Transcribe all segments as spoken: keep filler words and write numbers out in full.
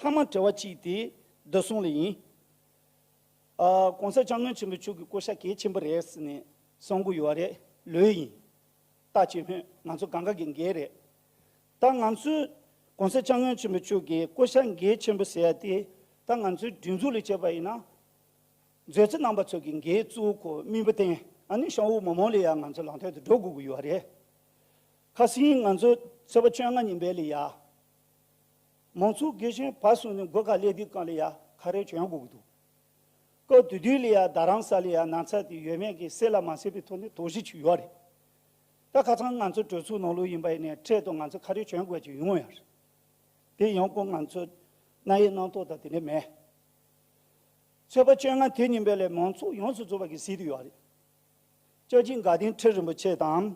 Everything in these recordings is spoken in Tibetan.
སྐར་མ་དྲི་བ་གཅིག་དེ་བདེ་སྲུང་ལ་ཡིན། ཨ། ༸གོང་ས་༸སྐྱབས་མགོན་ཆེན་པོ་མཆོག་གི་སྐུ་ཤ་གལ་ཆེན་པོ་རེད་ཟེར་ནས་གསུང་གི་ཡོད་རེད། ལོས་ཡིན། ད་ཇེ་སྔོན་ང་ཚོ་གང་ག་གི་འགན་རེད། ད་ང་ཚོས་༸གོང་ས་༸སྐྱབས་མགོན་ཆེན་པོ་མཆོག་གི་སྐུ་ཤ་འགན་ཆེན་པོ་ཟེར་ཡ་དེ། ད་ང་ཚོའི་སྒྲིག་འཛུགས་ལ་བྱས་པ་ཡིན་ན། མཛོད་བཙུན་རྣམ་པ་ཚོ་གི་འགན་གཙོ་བོ་ཁོ་སྨིན་པ་བསྟེན། ཨ་ནི་ཤང་འུ་མི་མང་ལ་ཡ་ང་ཚོ་ལག་མཐིལ་དུ་འགྲོ་དགོས་ཀྱི་ཡོད་རེད། ཁ་སང་ང་ཚོ་ཚེས་པ་བཅོ་ལྔ་ཉིན་པས་ལ་ཡ། མང་ཚོགས་རྒན་གཞོན་བར་གསུམ་ནས་སྒོ་ཁ་སླེབས་དུས་སྒང་ལ་ཡ་ཁ་རས་གྱོན་དགོས་ཀྱི་འདུག་སྐབས་དེ་དུས་ལ་ཡ་རྡ་རམ་ས་ལ་ཡ་ན་ཚ་དེ་ཡོད་མེད་ཀྱི་གསལ་ལ་མ་གསལ་བའི་ཐོག་ནས་དོགས་གཞི་ཅིག་ཡོད་རེད། ད་ཁ་སང་ང་ཚོ་གྲོས་ཚོགས་ནང་ལོགས་ཡིན་པ་ཡིན་ནའི་འཕྲལ་དུ་ང་ཚོ་ཁ་རས་གྱོན་དགོས་ཀྱི་ཡོང་ཡོད་རེད། དེ་ཡང་ཁོ་ང་ཚོ་རྣ་ཡི་རྣམ་རྟོག་དང་དེ་འདྲ་མེད། ཚེས་པ་བཅོ་ལྔ་དེ་ཉིན་པས་ལས་མང་ཚོགས་ཡོངས་སུ་རྫོགས་པ་གིས་གཟིགས་བསྡད་ཡོད་རེད། སྐྱབས་རྗེ་དགའ་ལྡན་ཁྲི་རིན་པོ་ཆེ་དང་།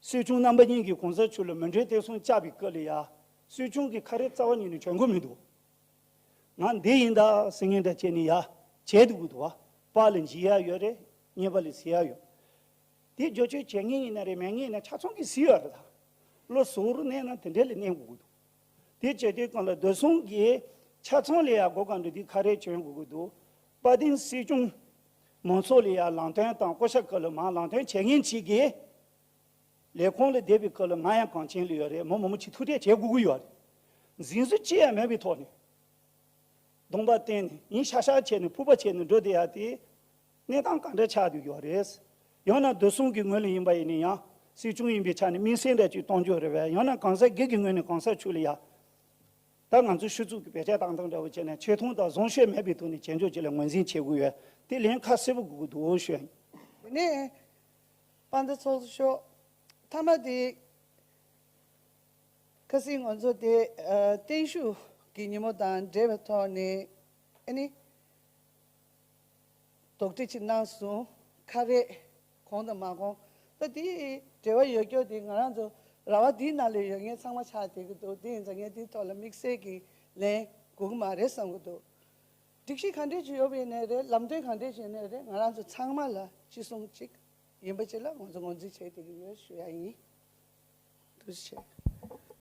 སྲིད་སྐྱོང་རྣམ་པ་གཉིས་ཀྱིས་གོང་ས་མཆོག་ལ་མཎྜལ་རྟེན་གསུམ་བཅར་བའི་སྐབས་ལ་ཡ། སྲིད་སྐྱོང་གིས་ཁ་རས་རྩ་བ་ཉིད་ནས་གྱོན་གྱི་མི་འདུག་ང་འདི་ཡིན་ད་ཟེར་མཁན་འདྲ་བྱས་ནས་ཡ། བྱས་འདུག་གི་འདུག་བ། པཱ་ལགས་འཇིགས་ཡ་ཡོད་རེད། གཉེར་པ་ལགས་གཟིགས་ཡ་ཡོད། དེ་བསྒྱུར་བཅོས་བྱེད་མཁན་ཡིན་ན་རེད་མེད་མཁན་ཡིན་ན་ཆ་ཚང་གིས་གཟིགས་ཡོད་རེད་ད། བློ་གཟུ་བོར་གནས་ན་དེ་འདྲ་ལ་གནས་དགོས་ཀྱི་འདུག་དེ་བྱས་དུས་སྒང་ལ་བདེ་སྲུང་གིས་ཆ་ཚང་ལ་ཡ་སྒོ་གང་འགྲོ་དུས་ཁ་རས་གྱོན་དགོས་ཀྱི་འདུག་དཔལ་ལྡན་སྲིད་སྐྱོང་མང་ཚོགས་ལ་ཡ་ལམ་སྟོན་དང་སྐུ་ཞབས་སྐབས་ལ་མར་ལམ་སྟོན་བྱེད་མཁན་ཅིག་གིས། ལས་ཁུངས་ལ་བསྡད་པའི་སྐབས་ལ་ང་ཡང་གངས་ཅན་ལ་ཡོད་རེད། མི་མང་པོ་ཅིག་ཐུག་འཕྲད་བྱེད་དགོས་ཀྱི་ཡོད་རེད། འཛིན་བཟུང་ཅི་ཡང་མེད་པའི་ཐོག་ནས། གདོང་པ་བསྟན་ནས་ཡིན་ཤག་ཤག་བྱས་ནས་ཕུད་པ་བྱས་ནས་འགྲོ་བསྡད་ཡ་དེ། གནས་སྟངས་ག་འདྲ་ཆགས་བསྡད་ཡོད་རེད། ཡང་ན་བདེ་སྲུང་གི་ངོས་ལ་ཡིན་པ་ཡིན་ན་ཡང་སྲིད་སྐྱོང་ཡིན་པའི་ཆ་ནས་དམིགས་བསལ་འདྲ་ཅིག་གཏོང་རྒྱུ་རེད་པས། ཡང་ན་གང་ཟག་སྒེར་གྱི་ངོས་ནས་གང་ཟག་ཚོ་ལ་ཡ། ད་ང་ཚོ་ཤུགས་རྫོགས་ཀྱི་བེད་སྤྱོད་བཏང་སྟངས་འདྲ་བོ་བྱས་ནས་ཆེ་མཐོང་དང་བཟང་ཤོས་མེད་པའི་ཐོག་ནས་བྱེད་འཇོག་ཅིག་ལ་ངོས་འཛིན་བྱེད་དགོས་ཡོད། དེ་ལན་ཁ་གསལ་པོ་དགོས་ཀྱི་འདུག་ཞུ་ཡ་ཡིན། དེ་ནས་དཔལ་ལྡན་ཚོགས་གཙོ་མཆོག་མཐའ་མ་དེ། ཁ་སང་ང་ཚོ་དེ་ཨ། བརྟན་བཞུགས་ཀྱི་ཉིན་མོ་དང་འབྲེལ་བའི་ཐོག་ནས་ཨ་ནི། དོགས་འདྲི་ཅིག་གནང་སོང་། ཁ་རས་གོང་དང་མ་གོང་། ད་དེ་འབྲེལ་བ་ཡོད་རྒྱུ་དེ་ང་རང་ཚོ་ར་བ་འདིའི་ནང་ལ་ཡོད་མཁན་ཚང་མ་ཆགས་བསྡད་ཀྱི་འདུག་དེ་ཡིན་ཙང་ངས་དེའི་ཐོག་ལ་དམིགས་བསལ་གྱི་ལན་དགོས་ཀྱི་མ་རེད་བསམ་གྱི་འདུག་སྒྲིག་གཞི་ག་འདྲས་ཅིག་ཡོད་པ་ཡིན་ནའི་རེད། ལམ་སྟོན་ག་འདྲས་ཅིག་ཡིན་ནའི་རེད། ང་རང་ཚོ་ཚང་མ་ལ་གཅིག་མཚུངས་གཅིག་ཡིན་པ་ཅིག་ལ་ང་ཚོ་ངོས་འཛིན་བྱེད་བསྡད་ཀྱི་ཡོད་ཞུ་ཡ་ཡིན། ཐུགས་རྗེ་ཆེ།